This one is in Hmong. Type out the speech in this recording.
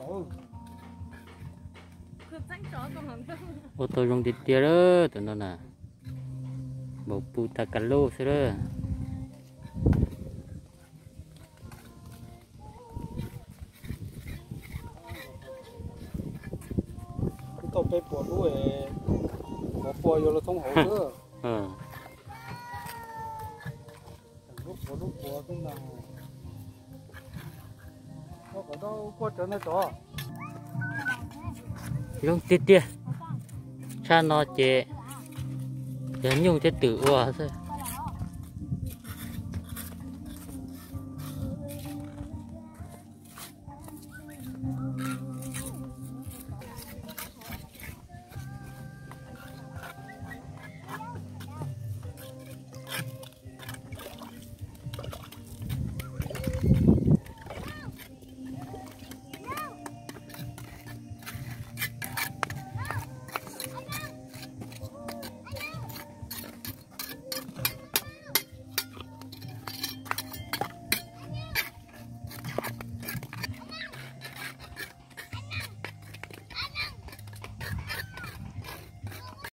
Ua tau zoo tiag tiag lawm tam no na. Npaum pus tag kas loj xwb lawm. Tau peb puas lub, puas puas yuav los thoob hauv xwb. Lub puas lub puas xwb ntag. Koj kom tau kua tsav ntawd tso. Zoo tiag tiag. Tshaj no ces yog nyuj thiab twm ua xwb.